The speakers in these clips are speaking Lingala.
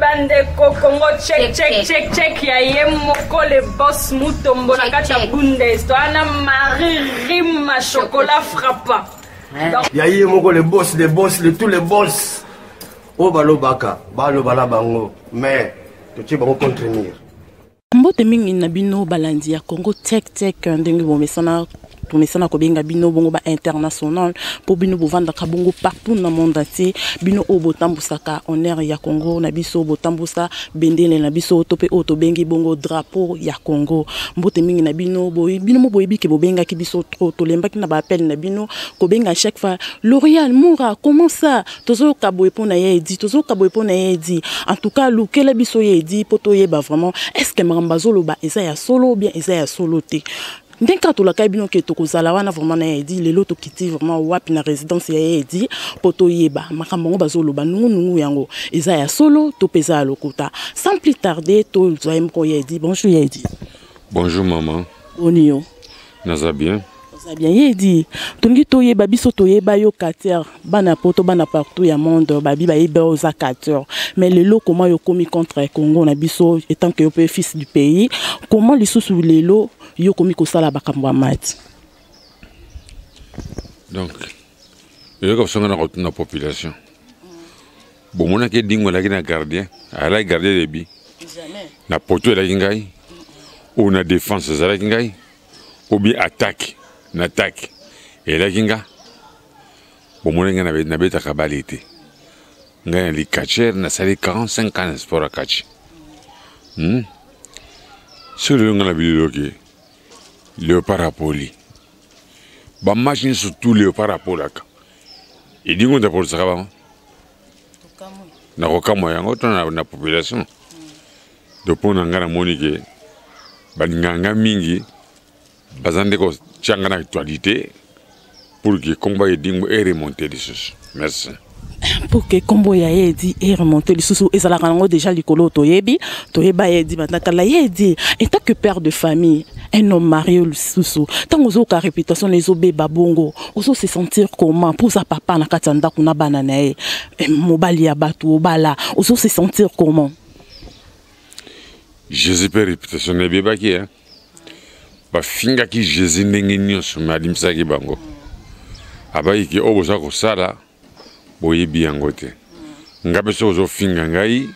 Bandeko Congo, check check check check, ya ye moko le boss Mutombo na kati ya Bundes, toana Marie Rima chocolat frappant. Ya ye moko le boss, le boss, le tous les boss. Oyo balobaka, baloba na bango, mais totie bango contre mur. Mbote mingi na bino balandi ya Congo Tech Tech, ndenge bomesana tomesana kobenga bino bongo ba international, mpo bino bovandaka bongo partout na monde entier. Bino oyo botambusaka honneur ya Congo na biso, botambusa bendele na biso to mpe oyo tobengi bongo drapeau ya Congo. Mbote mingi na bino, bino mo boyebi ke bobengaki biso trop, tolembaki na baappel na bino kobenga chaque fois L'Oréal Moura, comment ça tozoyoka boye mpo na ye edi, tozoyoka boye mpo na ye edi. En tout cas lukela biso ye edi mpo toyeba vraiment est ce que makambo bazoloba eza ya solo ou bien eza ya solo te. Ndenge kaka tolakaki bino ke tokozala wana vraiment na ye edi, lelo tokiti vraiment wapi na résidence ya ye edi mpo toyeba makambo yango bazoloba nungunungu yango eza ya solo to mpe eza ya lokuta. Sans plus tarder, tozwa ye moko ye edi. Bonjour ye edi. Bonjour maman. Boni yo? Naza bien. Oza bien ye edi. Tolingi toyeba, biso toyeba yo catcheur, bana poto, bana partout ya monde babi bayeba oza catcheur, mais lelo comment yo komi contre Congo na biso étant que yo pe fils du pays, comment lisusu lelo yo komi kosala bakambo ya match? Donc eloko biso nga na kotuna population, bomonaki Edingwe alaki na gardien, alaki gardien de but na poto elaki ngai, ou na défense ezalaki ngai, ou bien attaque na attaque elaki nga. Bomoni ngai nabetaka bale te, ngai na li catcheur, nasali 45 ans na sport ya catch. Soki lelo ngai na bililoki Léopard apoli bamatch nyonso, tout Léopard apolaka, Edingwe nde apolisaka bango, nakokamwa yango to na population. Donc mpo na ngai namoni ke balingaka ngai mingi, baza nde kotia ngai na actualité pour que kombo ya Edingwe eremonte lisusu. Merci. Pour que kombo ya ye edi eremonte lisusu, ezalaka nango déjà likolo, toyebi, toyeba ye edi banda kala. Ye edi, en tant que père de famille, un homme marié lisusu, ntango ozoyoka réputation na ezobeba bongo, ozo se sentir comment? Mpo oza papa na kati ya ndako na bana na ye, mobali ya bato obala, ozo se sentir comment? Jésus mpe réputation na ebebaki, hein? Bafingaki Jésus ndenge nyonso, me alimbisaki bango, abayiki ke oyo boza kosala boyebi yango te. Ngai mpe soki ozofinga ngai,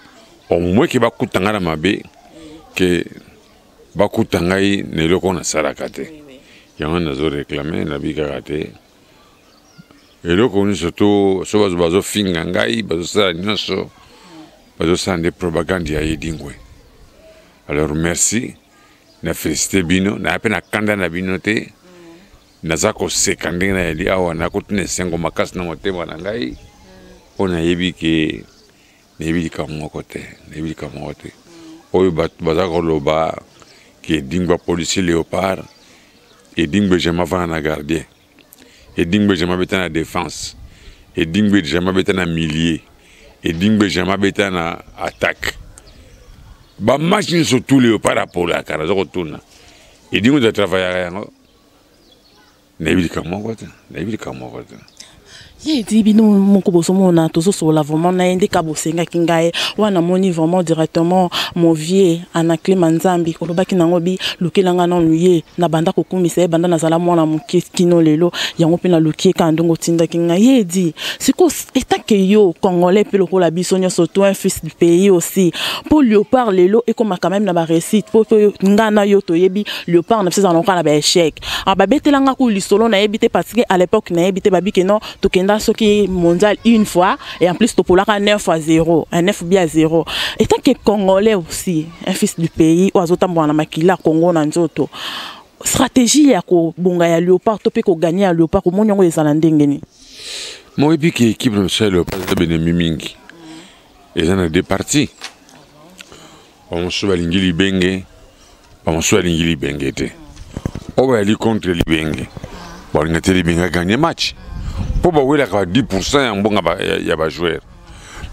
au moins ke bakuta ngai na mabe, ke bakuta ngai na eloko oyo nasalaka te. Yango nazoréclamer, nabi kaka te eloko nyonso to so bazofinga ngai, bazosala nyonso, bazosala nde propagande ya Edingwe. Alors merci na félicité bino, naya mpe na kanda na bino te, naza koseka ndenge nayeli awa, nakotuna esengo makasi na motema na ngai mpo nayebi ke nayebi likambo moko te, nayebi likambo moko te oyo bato baza koloba ke Edingwe apolisi Léopard. Edingwe jamais avanda na gardien, Edingwe jamais abeta na défense, Edingwe jamais abeta na milieu, Edingwe jamais abeta na attaque. Bamatch nyonso tout Léopard apolaka, naza kotuna, Edingwe nde atravaillaka yango? Nayebi likambo moko te, nayebi likambo moko te. Ye edi, bino moko bozomona tozosolola vraiment na ye nde ka bosengaki ngai wana. Namoni vraiment directement mon vieux Anaclema Nzambi, olobaki nango bi lukelanga nanu ye na banda kokumisa ye banda nazala mwana moke kino lelo, yango mpe naluki ye kaka ndenge otindaki ngai. Ye edi, sikoyo étant que yo congolais mpe lokola biso nyonso to un fils du pays aussi, mpo Léopard lelo ekóma quand même na baréussite, mpo mpe ngai na yo toyebi Léopard na biso ezala kaka na baéchec. Ah, babetelanga ku lisolo, nayebi te, parce que à l'époque nayebi te, babi ke non, tokenda soki mondial une fois et en plus topolaka 9 à 0, un 9 bi à 0. Étant que congolais aussi, un fils du pays oyo azotambola na makila Congo na nzoto, stratégie ya kobonga ya Léopard to mpe kogagner ya Léopard, omoni yango ezala ndenge nini? Moyebi ke équipe na biso ya Léopard eza benemi mingi, eza na deux parties. Bamosusu balingi Libenge, bamosusu balingi Libenge te. Oyo bayali contre Libenge balinga te Libenge agagner match mpo bawelaka ba 10 ya mbonga ya bajoueur.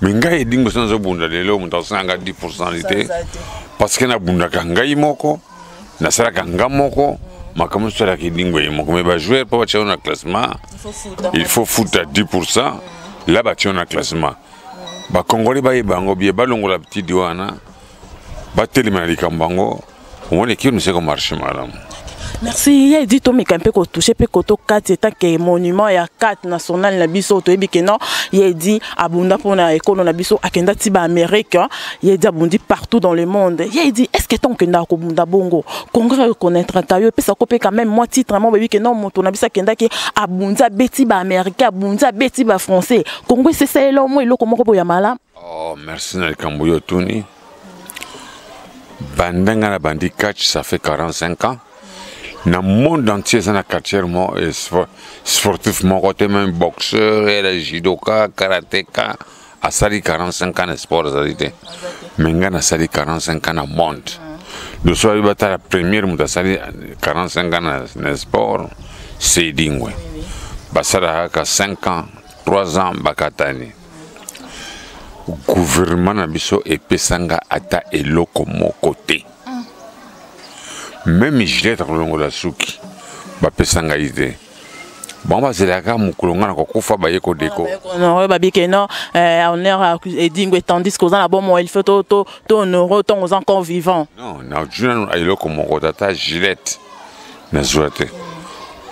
Mais ngai Edingwe so nazobunda lelo, moto asala nga 10 te, parce que nabundaka ngai moko, nasalaka nga moko makambo nyonso, alaka Edingwe ye moko. Mais bajoueur, mpo batia yo na classement, il faut futa 10. La batia yo na classement. Bakongole bayeba yango bien, balongola bitidi wana, batelema na likambo yango, omoni ekiri nse komarche malamu. Merci ye edi. Tomeka mpe kotouche mpe koto kati etake monument ya 4 national na biso. Toyebi ke non, ye edi abunda mpona ekolo na biso, akenda ti baamérique. Ye edi abundi partout dans le monde. Ye edi, est ce que ntango okendaka kobunda bongo, Congrès reconnaîtraka yo, epesako mpe quand même mwa titre mo boyebi ke non, moto na biso akendaki, abundi, abeti baaméricain, abundi, abeti bafrançais, Congo esesalela mwa eloko moko boya malamu? Oh, merci na likambo oyo otuni. Banda ngai na bandi catch, ça fait 45 ans. Na monde entier eza na quartier mo sportif moko te, même boxeur, ela judoka, karateka, asali 45 ans na sport azali te. Mais ngai nasali 45 ans na monde. Doso ayebi, batala première moto asali 45 ans na sport, c'est Edingwe. Basalaka kaka 5 ans, 3 ans, bakatani. Gouvernement na biso epesanga ata eloko moko te, même gilette kolongola suki bapesa ngai te. Bango bazelaka mokolo ngai na kokufa, baye kodeko. Honoré babike non, honneur Edingwe, tandis qu'oza na bomoi, il faut to to to honorer ntango oza encore vivant. Non, nazwi nanu eloko moko, tata gilette nazwa te.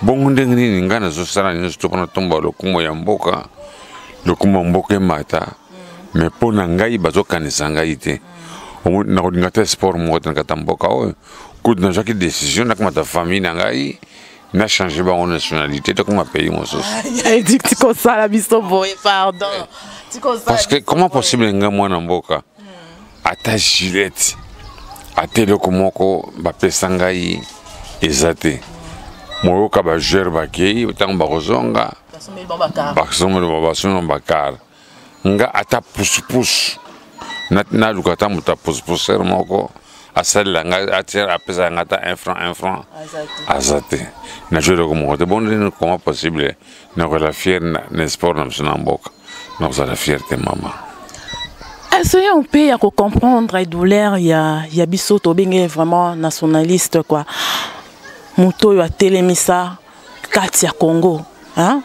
Bongo ndenge nini ngai nazosala nyonso to mpona tomba lokumu ya mboka, lokumu ya mboka emata? Mais mpo na ngai bazokanisa ngai te. Nakolinga te sport moko te na kati ya mboka oyo. Kutu nazwaki décision nakamata famille na ngai, na change bango nationalité, tokoma pays mosusu. Tikosala biso boye, pardon. Parce que comment possible ngai mwana mboka, ata gilette, ata eloko moko bapesa ngai eza te? Moyoka bajoueur bakei, ntango bakozonga basomeli bakar. Nga ata pusupusu, naluka ata moto ya pusupuser moko asalela ngai, atia, apesaka ngai ata 1 franc, 1 franc aza te. Nazwi eloko moko te. Bon, ndeni comment possible nakozala fier na sport na biso na mboka? Nakozala fier te, mama. Essayons mpe ya kocomprendre douleur ya biso tobenge vraiment nationaliste quoi. Moto oyo atelemisa kati ya Congo, hein?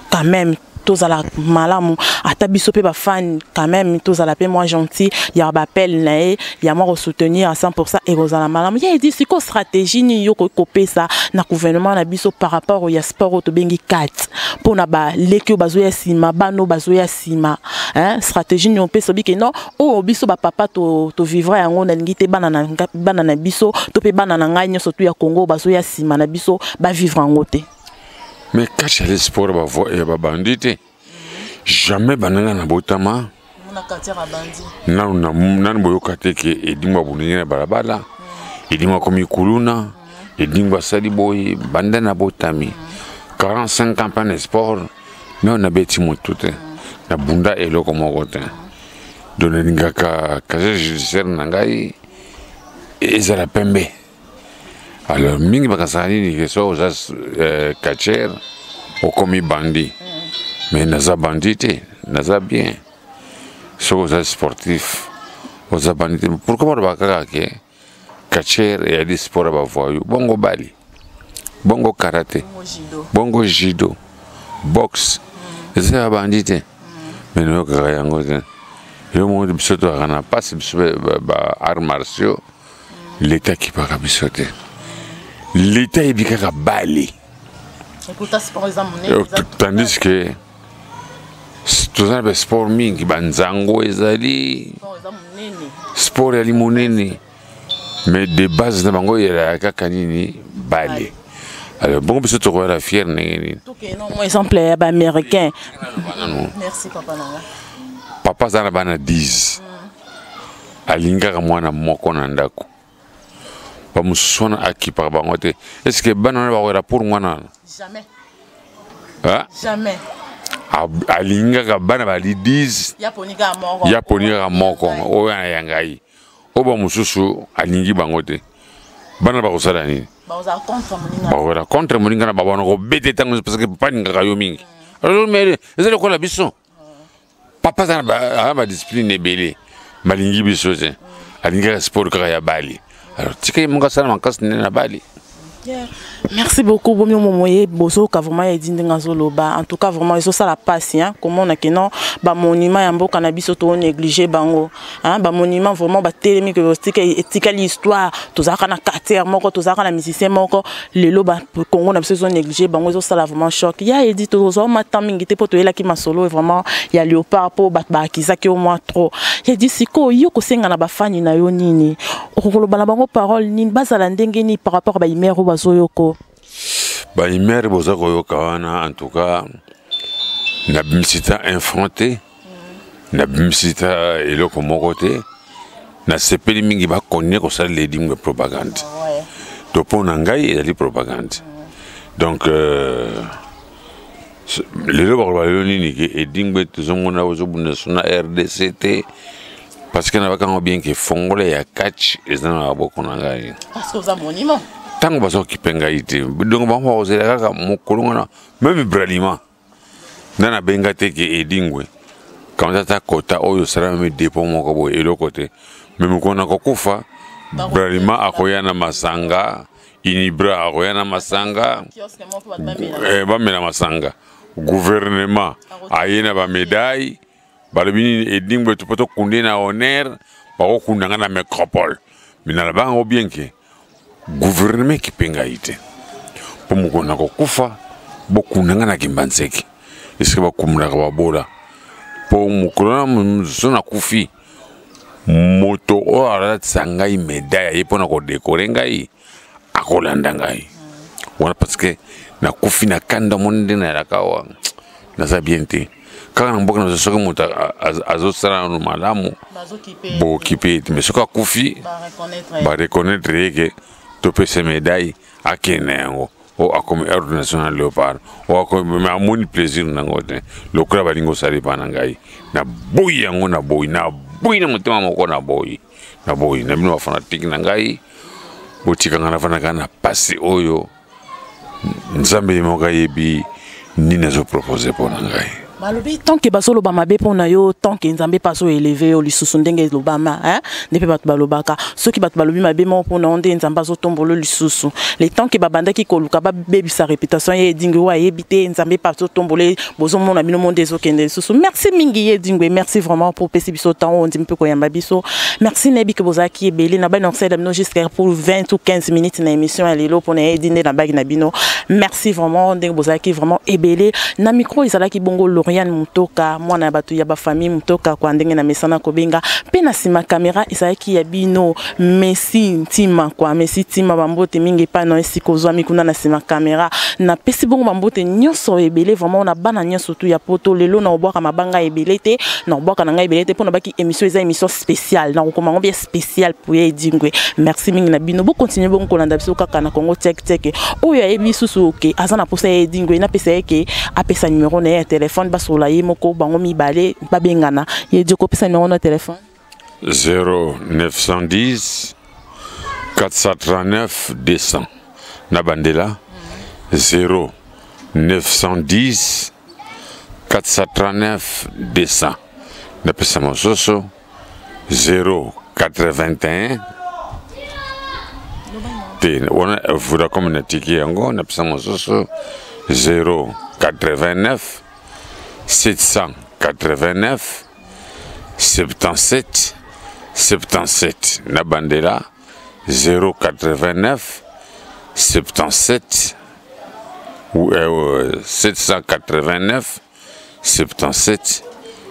Quand même tozala malamu, ata biso mpe bafan, quand même tozala mpe mwa gentil ya baappel na ye ya mwa kosoutenir à 100, ekozala malamu. Ye edi, sikoyo stratégie nini yo koki kopesa na gouvernement na biso par rapport ya sport oyo tobengi 4, mpona baleki oyo bazoya nsima, bana oyo bazoya nsima, hein? Stratégie nini opesa obike non, oyo biso bapapa tovivra yango, nalingi te bana na biso to mpe bana na ngai nyonso tu ya Congo bazoya nsima na biso bavivre yango te? Mais catch ya sport ya babandi te, jamais. Bandanga na botama nanu nanu boyoka te ke Edingwe abundingi na balabala, Edingwe akomi kuluna, Edingwe asali boye. Banda na botami, 45 ans mpe na sport, nano nabeti motu te, nabunda eloko moko te. Donc nalingaka casier judiciaire na ngai ezala pembe. Alors mingi bakasaka nini? Ke so oza catcheur, okomi bandi. Mais naza bandi te, naza bien. Soki oza sportif, oza bandi te. Pourquoi balobaka kaka ke catcheur eyali sport ya bavoyou? Bongo bali, bongo karaté, bongo judo, boxe, eza ya bandi te? Mais nayokaka yango te. Yo moko, biso tozalaka na mpasi. Biso ba arts martiaux, leta akipaka biso te. Leta ayebi kaka bale, tandis que toza na basport mingi. Banzango ezali sport yali monene, mais de base na bango eyelaka kaka nini? Bale. Alors bongo biso tokoyala fier ndenge nini? Exemple ya baaméricain. Papa aza na bana 10, alingaka mwana moko na ndako, bamosusu wana akipaka bango te. Est ce que bana wana bakoyela pour mwana wana? Jamais. Jamais. Alingaka bana bali 10, ya poni kaka moko oyo ya ngai. Oyo bamosusu alingi bango te. Bana bakosala nini? Bakoyela contre moninga na babana, kobete ntango, parce que papa alingaka yo mingi. Mais eza lokola biso, papa aza na badiscipline ebele, balingi biso te. Alingaka sport kaka ya bale. Alors tika ye moko asala makasi nde na bale. Merci beaucoup bomi momoye bozoka vraiment edi ndenge azoloba. En tout cas vraiment ezosala pasi, hein, komona ke non, bamonument ya mboka na biso to néglige bango, hein, bamonument vraiment batelemi ke etikali histoire. Tozalaka na quartier moko, tozalaka na musicien moko, lelo ba Congo na biso ezo néglige bango, ezosala vraiment choc. Ya Edi, tozwa mata mingi te mpo toyelaki masolo vraiment ya Léopard, mpo bato baakizaki yo mwa trop. Edi, sikoyo yo kosenga na bafani na yo nini? Okokoloba na bango parole nini? Bazala ndenge nini par rapport baimere oyo bazoyoko? Baimere boza koyoka wana, en tout cas nabimisi ta un franc te, nabimisi ta eloko moko te. Nasepeli mingi bakontinue kosalela Edingwe propagande to mpo na ngai ezali propagande. Donc lelo bakoloba lelo nini ke Edingwe tozomona ozobunda so na RDC te, parce que nabakango bien ke fongole ya catch eza na maboko na ngai. Parce que oza monument. Ntango bazokipe ngai te, donc bango bakozela kaka mokolo wana. Même Bralima nda nabenga te ke Edingwe kamata ata kota oyo osala meme dépôt moko boye, eloko te. Me mokolo na kokufa, Bralima akoya na masanga, Unibra akoya na masanga, bamela masanga, gouvernement aye na bamédaille, balobi nini? Edingwe to mpo tokunde na honneur, bakokunda nga na métropole. Me nalobaka yango bien ke gouvernement ekipe ngai te, mpo mokolo na kokufa bokunda nga na Kimbanseke esika bakumulaka babola, mpo mokolo na mosusu nakufi, moto oyo alatisa ngai médaille aye mpo na kodekore ngai, akolanda ngai wana, parce que nakufi na kanda. Moni nde nayalaka awa, naza bien te kaka na mboka na. Soki moto azosala nano malamu, bokipe ye te, mais soki akufi, bareconnaître ye ke topesa médaille, akende na yango o akomi ordre national Léopard o akomi. Mais amoni plaisir nango te lokola balingi osala epa na ngai. Naboyi yango, naboyi, naboyi na motema moko, naboyi, naboyi na bino bafanatike na ngai. Botika ngai nafandaka na pasi oyo. Nzambe ye moko ayebi nini azopropose mpo na ngai. Balobi tant que bazoloba mabe mpo na yo, tant que Nzambe mpe azoeleve yo lisusu. Ndenge elobama, hein? Nde mpe bato balobaka, soki bato balobi mabe moko mpo na yo, nde Nzambe azotombola lisusu. Le temps ke babandaki koluka babebisa réputation ye Edingwe, oyo ayebi te, Nzambe mpe azotombola ye. Bozomona bino monde ezokende lisusu. Merci mingi ye Edingwe, merci vraiment mpo opesi biso temps oyo, ondimi mpe koyamba biso. Merci. Nayebi ke bozalaki ebele na bani osalela bino jusqu'à pour 20 ou 15 minutes na émission ya lelo mpona ye Edi nde nabaki na bino. Merci vraiment ndenge bozalaki vraiment ebele. Na micro ezalaki bongo Lauriane Mutoka, mwana ya bato ya bafamille Mutoka kwa ndenge na mesana kobenga, mpe na nsima caméra ezalaki ya bino Messi Ntima kwa Messi Ntima. Bambote mingi epai na esika ozwami kuna na nsima caméra. Napesi bongo bambote nyonso ebele vraiment na bana nyonso tu ya Poto. Lelo na obwaka mabanga ebele te, na obwaka na ngai ebele te, mpo na baki émission eza émission spéciale, na kokoma yango bien spéciale po ya Edingwe. Merci mingi na bino, bokontinue bongo kolanda biso kaka na Congo Tek Tek. Oyo ayebi lisusu ke aza na posa ya Edingwe, napesa ye ke apesa numero na ye ya telefone, basolola ye moko, bango mibale babengana ye. Dio kopesa numero na telefone. 0910 439 200. Na bandela 0910 439 200. Napesa mosusu 081 te, wana Vodacom, natiki yango. Napesa mosusu 089 789 77 77. Na bandela 089 77 ou 789 77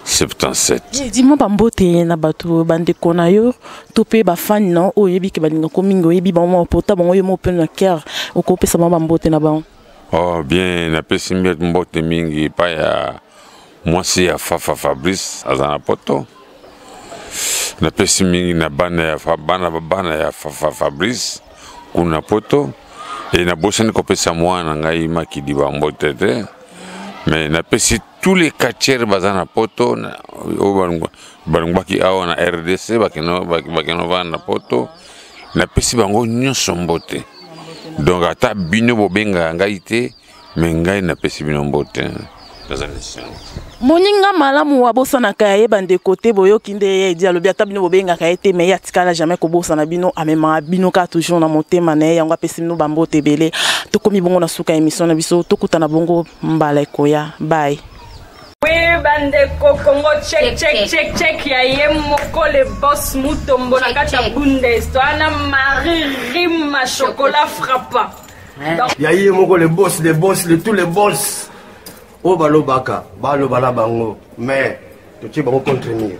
77. Edima, bambote na bato, bandeko na yo to mpe bafani na oyo oyebi ke balingako mingi, oyebi bango pota bango yo mo mpe na cœur, okopesa bango bambote na bango. Oh bien, napesi mbote mingi epai ya mwasi ya Fafa Fabrice, aza na Poto. Napesi mingi na bana ya bana bana ya Fafa Fabrice kuna Poto. E nabosani kopesa mwana na ngai Makidi bambote te, mais napesi tous les quartiers baza na Poto oyo balongwaki awa na RDC, bakende vanda na Poto, napesi bango nyonso mbote. Donc ata bino bobengaka ngai te, me ngai napesi bino mbote. Naza na esengo. Moninga malamu abosanaka ya ye bandeko te. Boyoki nde ye Edi alobi, ata bino bobengaka ye te, mais ye atikala jamais kobosana bino, amemaka bino kaka toujours na motema na ye. Yango apesi bino bambote ebele. Tokomi bongo na suka ya émission na biso. Tokutana bongo mbala ekoya. Bye. Oui, bandeko, Congo check check check check, ya ye moko le boss Mutombo na kati ya Bundes. Toana Marie Rima chocolat frappant. Ya ye moko le boss des boss, le tous les boss. Oyo balobaka, baloba na bango, mais totie bango contre mur.